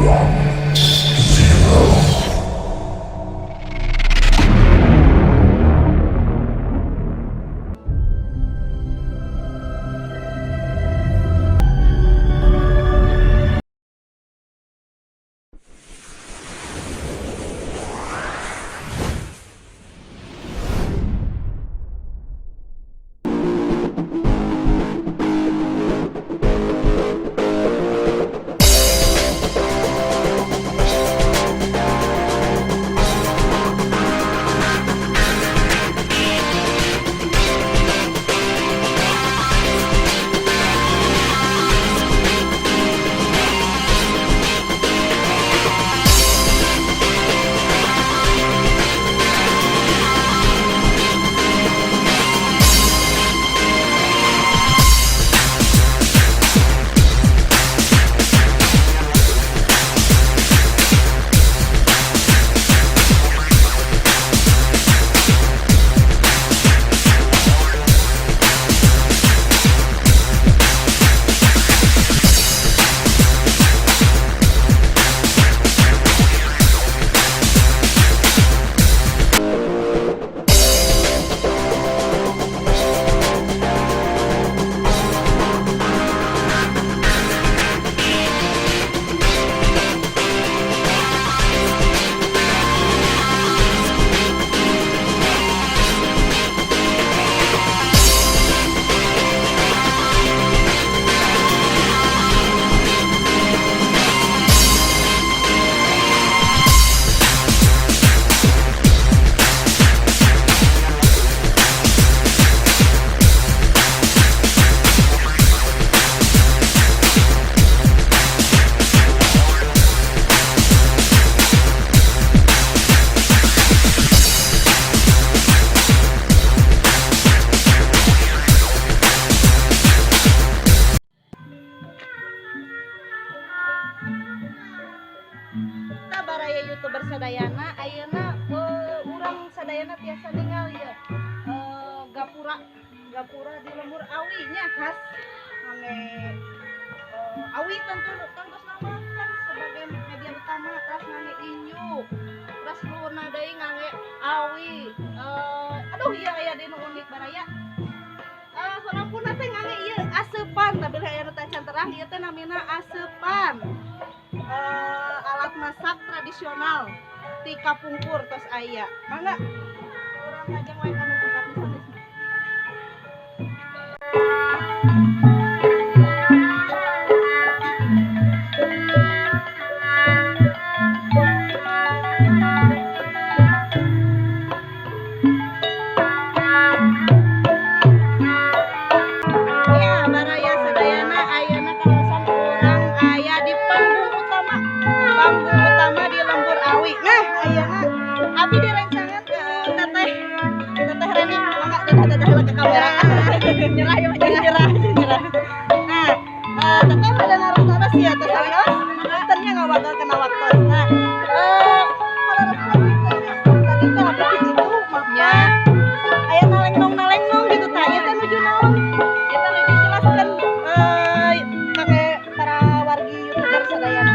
1, 0. Kita baraya YouTuber sadayana ayeuna, urang sadayana tiasa ningali ya, gapura gapura di lembur awi nya, khas ngangge awi tentu tentu nama kan sebagai media utama, terus ngangge injuk, terus luhurna deui ngangge awi. Aduh, iya, aya deui nu unik, baraya. Sampuna teh ngangge ieu aseupan, tapi aya nu tacan terang ieu teh namina aseupan, alat masak tradisional ti kapungkur tos aya. Mangga urang ngajeng wae kana tempat nu sanesna. Ya, baraya sadayana, ayeuna kaleresan urang aya di panggung utama. Panggung utama di Lembur Awi. Nah, ayeuna abi direncangan ke Teteh Teteh Reni, mangga Teteh, Teteh heula ke kamera. Nyerah ya, nyerah, nyerah, nyerah. Nah, Teteh pada naros-naros ya, Teteh serius. Punten nya ngawagel kana waktos. Nah, kaleresan tadi teh abi di ditu maka aya nalengnong-nalengnong gitu tah. Ieu teh nuju naon? Kita nuju jelaskan kangge para wargi YouTuber sadayana.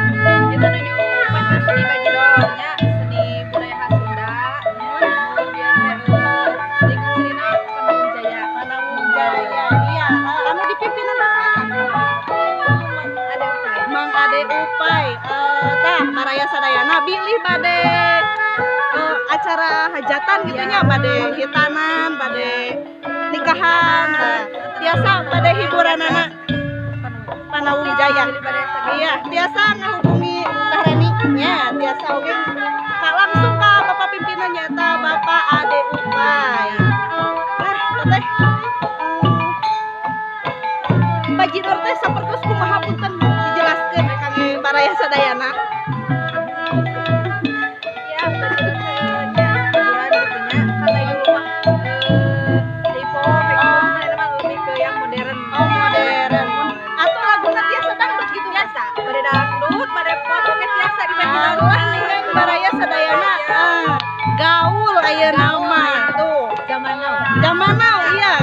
Kita nuju pentas seni bajidor nya, seni budaya khas Sunda. Kemudian lingkungan senina Panawung Jaya. Panawung Jaya. Iya, anu dipimpinan saha? Mang Ade Upai. Mang Ade Upai. Tah baraya sadayana bilih bade acara hajatan gitu nya, bade hitanan, bade nikahan, tah tiasa bade hiburanana Panawung Jaya. Iya, tiasa ngahubungi Teh Reni nya, tiasa oge ka langsung ka Bapak pimpinan, nyaeta Bapak Ade Upai. Nah, Teteh, bajidor teh sapertos kumaha, punten dijelaskeun kangge baraya sadayana? Ya, bajidor teh nya hiburan gitu nya. Karena dulu mah hip hop kayak gitu, cuman ini mah lebih ke yang modern. Oh, modern. Atau laguna tiasa dangdut gitu? Biasa, bade dangdut, bade pop, oke tiasa di bajidor. Allah, dengan baraya sadayana, gaul ayeuna mah tuh. Zaman now. Zaman now, iya.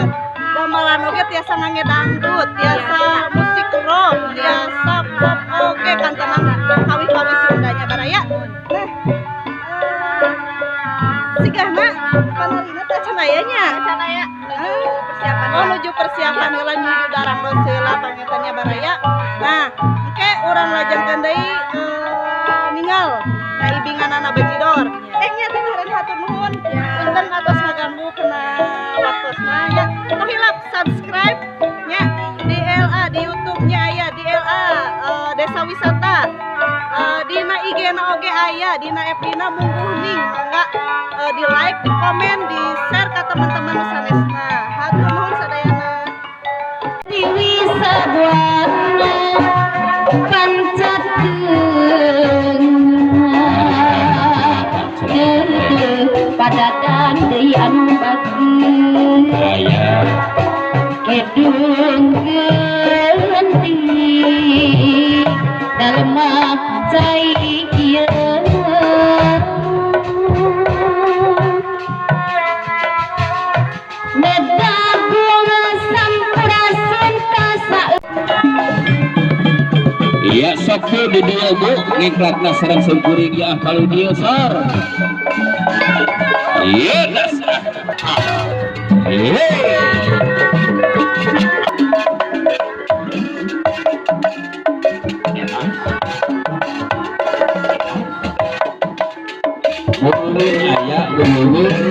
Gamelan oge tiasa ngangge dangdut, tiasa musik rock, tiasa pop oge, kantenan kawih-kawih. Atos heula panginten nya, baraya. Nah, engke urang lajengkeun deui ninggal ngaibinganana bajidor. Eh, nya teh karen hatur nuhun. Punten atos ngaganggu kena waktosna nya. Tong hilap subscribe nya di LA, di YouTube nya aya di LA Desa Wisata. Dina IG na oge aya, dina FB na Mungguh Ning. Mangga di like, di komen, di share ke teman-teman nu sanesna. Hatur nuhun sadayana. Tiwi sabuana pancat padadan deui anu bageun kedung geundi dalem cai ieu. Nedagung sampurasun kasa. Iya, sok bu di dieu, Bu, ngiklatna sareng simkuring ya kalau dieu sor. Iya, dasar. Hei. Mun aya leuweung.